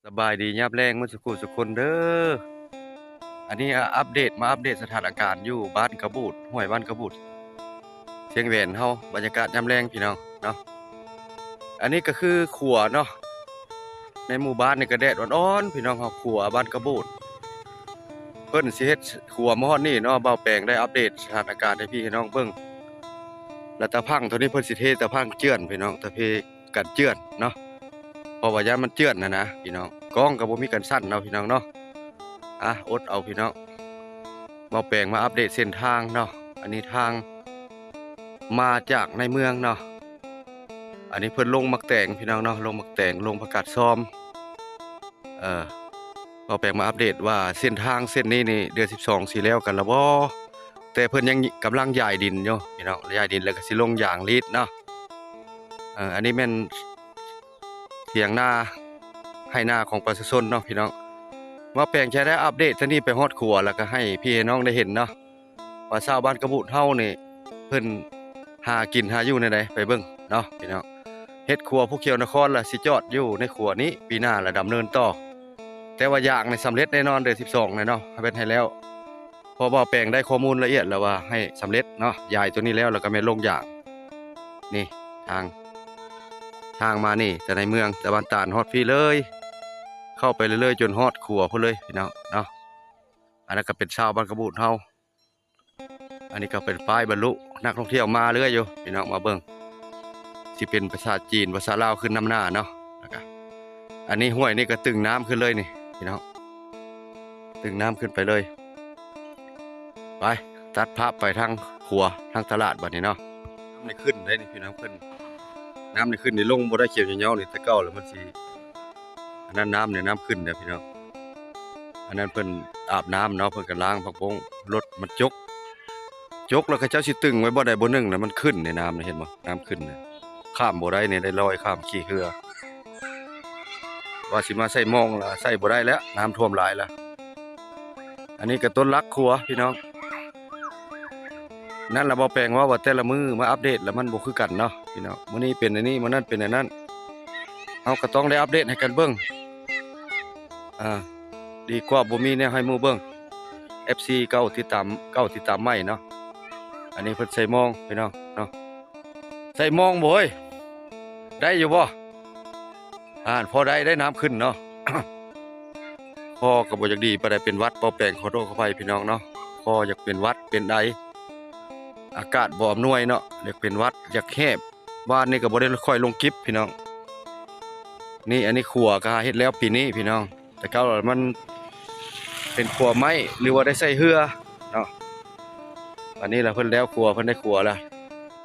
ສະບາຍດີຍາມແລງໝົດສູ່ຜູ້ສູ່ຄົນເດີ. ອັນນີ້ ອາ ອັບເດດ ມາອັບເດດສະຖານະການຢູ່ບ້ານກະບູດ ຫ້ວຍບ້ານກະບູດ ຊຽງແຫວນເຮົາ. ບັນຍາກາດຍາມແລງພີ່ນ້ອງເນາະ. ອັນນີ້ກໍຄືຂົວເນາະ ໃນໝູ່ບ້ານນີ້ກໍແດດອ່ອນໆ ພີ່ນ້ອງເຮົາ. ຂົວບ້ານກະບູດ ເພິ່ນຊິເຮັດຂົວມາຮອດນີ້ເນາະ. ບ່າວແປງໄດ້ອັບເດດສະຖານະການໃຫ້ພີ່ໃຫ້ນ້ອງເບິ່ງ ແລະ ຕາພັງໂຕນີ້ເພິ່ນຊິເທຕາພັງເຈື່ອນພີ່ນ້ອງ ຕາເພ ກັນເຈື່ອນເນາະ ເພາະວ່າຢ້ານມັນເຈື່ອນຫັ້ນນະພີ່ນ້ອງ. ກ້ອງກໍບໍ່ມີກັນສັ່ນເນາະພີ່ນ້ອງເນາະ. ອາ ອົດເອົາພີ່ນ້ອງ ບ່າວແປງມາອັບເດດເສັ້ນທາງເນາະ. ອັນນີ້ທາງມາຈາກໃນເມືອງເນາະ. ອັນນີ້ເພິ່ນລົງໝາກແຕງພີ່ນ້ອງເນາະ ລົງໝາກແຕງ ລົງຜັກກາດຊອມ. ເອີ ບ່າວແປງມາອັບເດດວ່າເສັ້ນທາງເສັ້ນນີ້ນີ້ ເດືອນສິບສອງຊິແລ້ວກັນລະບໍ່? ແຕ່ເພິ່ນຍັງກຳລັງຢາຍດິນຢູ່ພີ່ນ້ອງ ຢາຍດິນແລ້ວກໍຊິລົງຢາງລີດເນາະ. ເອີ ອັນນີ້ແມ່ນຖຽງນາ ໄຮ່ນາຂອງປະຊາຊົນເນາະພີ່ນ້ອງ. ບ່າວແປງຈະໄດ້ອັບເດດທາງນີ້ໄປຮອດຂົວ ແລ້ວກໍໃຫ້ພີ່ໃຫ້ນ້ອງໄດ້ເຫັນເນາະ ວ່າຊາວບ້ານກະບູດເຮົານີ້ ເພິ່ນຫາກິນຫາຢູ່ແນວໃດ ໄປເບິ່ງເນາະພີ່ນ້ອງ. ເຮັດຂົວພູຂຽວນະຄອນລະຊິຈອດຢູ່ໃນຂົວນີ້ ປີໜ້າລະດຳເນີນຕໍ່. ແຕ່ວ່າຢາງນີ້ສຳເລັດແນ່ນອນ ເດືອນສິບສອງນີ້ເນາະ ເຮັດໃຫ້ແລ້ວ ເພາະບ່າວແປງໄດ້ຂໍ້ມູນລະອຽດແລ້ວວ່າໃຫ້ສຳເລັດເນາະ. ຢາຍໂຕນີ້ແລ້ວ ແລ້ວກໍແມ່ນລົງຢາງ. ນີ້ທາງ ທາງມານີ້ ແຕ່ໃນເມືອງ ແຕ່ບ້ານຕານຮອດພີ້ເລີຍ ເຂົ້າໄປເລື້ອຍໆ ຈົນຮອດຂົວພຸ້ນເລີຍພີ່ນ້ອງເນາະ. ອັນນັ້ນກໍເປັນຊາວບ້ານກະບູດເຮົາ. ອັນນີ້ກໍເປັນປ້າຍບັນລຸ ນັກທ່ອງທ່ຽວມາເລື້ອຍຢູ່ພີ່ນ້ອງ ມາເບິ່ງ ຊິເປັນພາສາຈີນ ພາສາລາວຂຶ້ນນຳໜ້າເນາະ. ແລ້ວກໍອັນນີ້ຫ້ວຍນີ້ກໍຕຶງນ້ຳຂຶ້ນເລີຍນີ້ພີ່ນ້ອງ ຕຶງນ້ຳຂຶ້ນໄປເລີຍ. ໄປ ຕັດພາບໄປທາງຂົວ ທາງຕະຫຼາດບັດນີ້ເນາະ. ນ້ຳນີ້ຂຶ້ນໄດ໋ນີ້ພີ່ນ້ອງ ເພິ່ນ ນ້ຳນີ້ຂຶ້ນນີ້ ລົງບໍ່ໄດ້ຂຽວເຫຍົ້າໆ ນີ້ ແຕ່ເກົ່າແລ້ວມັນຊິ ອັນນັ້ນນ້ຳນີ້ ນ້ຳຂຶ້ນເດີພີ່ນ້ອງ. ອັນນັ້ນເພິ່ນອາບນ້ຳເນາະ ເພິ່ນກໍລ້າງຜັກບົ້ງ ລົດມັນຈົກ ຈົກແລ້ວເຂົາເຈົ້າຊິຕຶງໄວ້ບ່ອນໃດບ່ອນໜຶ່ງ ແລ້ວມັນຂຶ້ນໃນນ້ຳນີ້ ເຫັນບໍ່? ນ້ຳຂຶ້ນນະ ຂ້າມບໍ່ໄດ້ນີ້ ໄດ້ລອຍຂ້າມຂີ່ເຮືອ. ວ່າຊິມາໃສ່ມອງລະໃສ່ບໍ່ໄດ້ແລ້ວ ນ້ຳຖ້ວມຫຼາຍລະ. ອັນນີ້ກໍຕົ້ນຫຼັກຂົວພີ່ນ້ອງ. ນັ້ນລະ ບໍ່ແປງເວົ້າວ່າແຕ່ລະມື້ມາອັບເດດລະມັນບໍ່ຄືກັນເນາະພີ່ນ້ອງ. ມື້ນີ້ເປັນອັນນີ້ ມື້ນັ້ນເປັນອັນນັ້ນ ເຮົາກໍຕ້ອງໄດ້ອັບເດດໃຫ້ກັນເບິ່ງ. ອ່າ ດີກວ່າບໍ່ມີແນວໃຫ້ໝູ່ເບິ່ງ. ເອັຟຊີເກົ່າຕິດຕາມ ເກົ່າຕິດຕາມໃໝ່ເນາະ. ອັນນີ້ເພິ່ນໃສ່ມອງພີ່ນ້ອງເນາະ. ໃສ່ມອງບໍ່ເອີຍ? ໄດ້ຢູ່ບໍ່? ອ່າ ພໍໄດ້ ໄດ້ ນ້ຳຂຶ້ນເນາະ. ຄໍກໍບໍ່ຢາກດີປານໃດ ເປັນຫວັດ ບໍ່ແປງ ຂໍໂທດຂໍອະໄພພີ່ນ້ອງເນາະ. ຄໍຢາກເປັນຫວັດເປັນໄອ ອາກາດບໍ່ອຳນວຍເນາະ ຢາກເປັນຫວັດ ຢາກແຮບ. ວານນີ້ກໍບໍ່ໄດ້ຄ່ອຍລົງຄລິບພີ່ນ້ອງ. ນີ້ ອັນນີ້ຂົວກໍຫາເຮັດແລ້ວປີນີ້ພີ່ນ້ອງ. ແຕ່ເກົ່າມັນເປັນຂົວໄມ້ ຫຼືວ່າໄດ້ໃຊ້ເຮືອເນາະ. ອັນນີ້ລະເພິ່ນແລ້ວຂົວ ເພິ່ນໄດ້ຂົວລະ.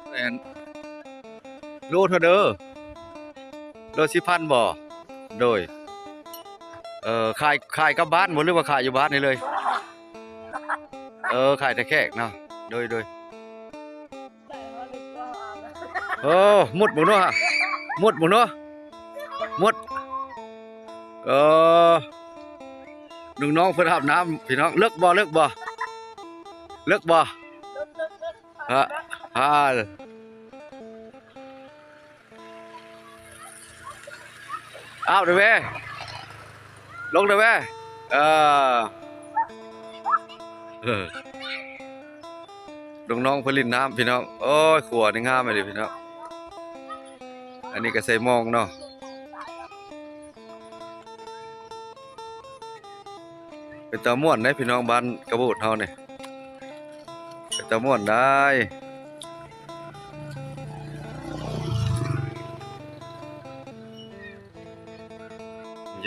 ແມ່ນ ໂລເທົ່າເດີ? ໂລສິບພັນບໍ່? ໂດຍ. ເອີ ຂາຍ ຂາຍກັບບ້ານບໍ່ ຫຼືວ່າຂາຍຢູ່ບ້ານນີ້ເລີຍ? ເອີ ຂາຍແຕ່ແຂກເນາະ. ໂດຍ ໂດຍ. ໂອ້ ມຸດບໍ່ເນາະ ມຸດບໍ່ເນາະ ມຸດ. ເອີ ນ້ອງໆເພິ່ນອາບນ້ຳພີ່ນ້ອງ. ເລິກບໍ່ ເລິກບໍ່ ເລິກບໍ່? ຮະ ຮະ ອາບໄດ້ແວ ລົງໄດ້ແວ. ເອີ ເອີ ນ້ອງໆເພິ່ນຫຼິ້ນນ້ຳພີ່ນ້ອງ. ໂອ້ຍ ຂົວນີ້ງາມອີ່ຫຼີພີ່ນ້ອງ. ອັນນີ້ກໍໃສ່ມອງເນາະ. ເປັນຕາມ່ວນເດ້ພີ່ນ້ອງ ບ້ານກະບູດເຮົານີ້ ເປັນຕາມ່ວນໄດ໋.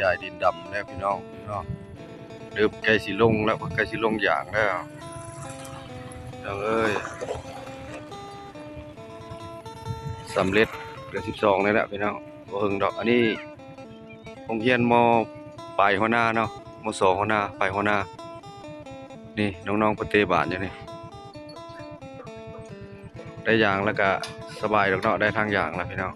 ຢາຍດິນດຳແລ້ວພີ່ນ້ອງເນາະ. ເລີ່ມໃກ້ຊິລົງແລ້ວ ໃກ້ຊິລົງຢາງແລ້ວພີ່ນ້ອງເອີຍ. ສຳເລັດເດືອນສິບສອງນີ້ແຫຼະພີ່ນ້ອງ ບໍ່ເຖິງດອກ. ອັນນີ້ໂຮງຮຽນ ມໍ ປາຍຫົວໜ້າເນາະ ມໍສອງ ຫົວໜ້າ ປາຍຫົວໜ້າ. ນີ້ນ້ອງໆເພິ່ນເຕະບານຢູ່ນີ້. ໄດ້ຢາງແລ້ວກະສະບາຍດອກເນາະ ໄດ້ທາງຢາງແລ້ວພີ່ນ້ອງ.